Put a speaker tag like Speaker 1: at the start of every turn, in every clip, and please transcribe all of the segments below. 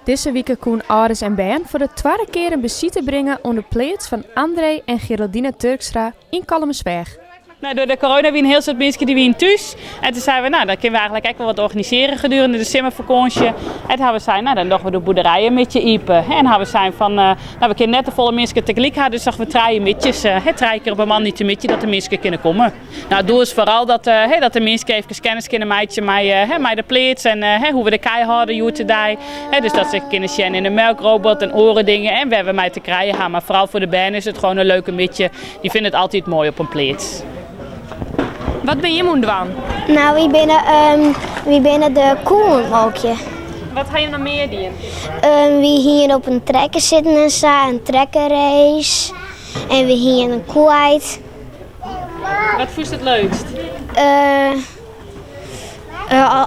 Speaker 1: Dizze wike koene âlders en bern foar de twadde kear in besite bringe oan de pleats fan André en Geraldine Turkstra yn Kollumersweach.
Speaker 2: Nou, door de corona wiene in hiel soad minsken dy wiene thús. En toen seinen we, nou, dan kinne we eigentlik ek wol wat organisearje gedurende de simmerfakânsje. En toen hawwe we sein, nou, dan dogge we de boerderijen middei iepen. En hawwe we sein fan, nou, we kinne net te folle minsken tegelyk ha, dus dogge we trije middeis, trije kear op 'e moandeitemiddei dat de minsken kinne komme. Nou, it doel is foaral dat, dat de minsken efkes kennis kinne meitsje mei, mei de pleats en hoe we de kij hâlde hjoed-de-dei. Dus dat se kinne sjen yn de melkrobot en oare dingen en wêr we mei te krijen ha. Mar foaral foar de bern is it gewoan in leuke middei. Dy fine it altyd moai op in pleats.
Speaker 1: Wat binne jim oan it dwaan?
Speaker 3: Nou, wy binne, wy binne de koe oan it molkjen.
Speaker 1: Wat ha jim noch mear dien?
Speaker 3: Wy hiene op in trekker sitten en sa, in trekkerrace. En wy hiene in koe aaid.
Speaker 2: Wat fûnst it leukst?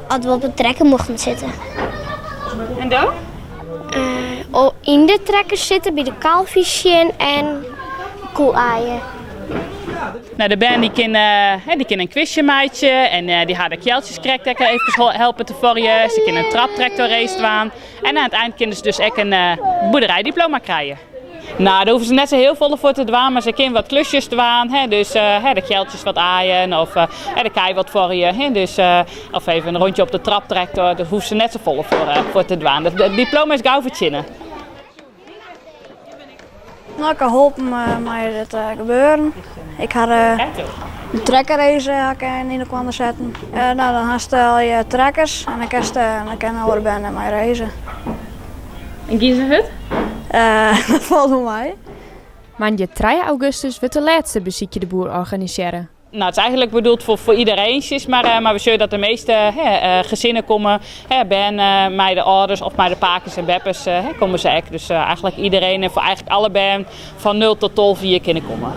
Speaker 3: As we op de trekker mochten sitte.
Speaker 2: En do?
Speaker 3: Yn de trekker sitte, by de kalfjes sjen en koe aaie.
Speaker 2: Nou, de bern dy kinne, dy kinne in quizje meitsje en dy ha de kealtsjes krekt ek efkes helpe te fuorjen. Se kinne in traptractorrace dwaan en aan it ein kinne se dus ek in boerderijdiploma krije. Nou, dêr hoege se net sa hiel folle foar te dwaan, mar se kinne wat klusjes dwaan. Hè, dus hè, de kealtsjes wat aaien of hè, de kij wat fuorje. Hè, dus, of even in rondje op de traptractor. Dêr hoege se net sa folle foar, foar te dwaan. It diploma is gau fertsjinne.
Speaker 4: Nou, ik ha holpen mei it gebeuren. Ik ha de trekkerrace ha ik yn elkoar setten. Nou, dan hast al je trekkers en dan kinst dan kinne oare bern dermei race.
Speaker 2: En gie se hurd?
Speaker 4: Dat falt wol mei.
Speaker 1: Moandei trije augustus wurdt de lêste Besykje de Boer organisearre.
Speaker 2: Nou, it is eigentlik bedoeld foar, foar iderien, sis mar, mar we sjogge dat de measte hè, gesinnen komme. Hè, bern mei de âlders of mei de pakes en beppes hè, komme se ek. Dus eigentlik iderien en foar eigentlik alle bern fan 0 tot 12 jier kinne komme.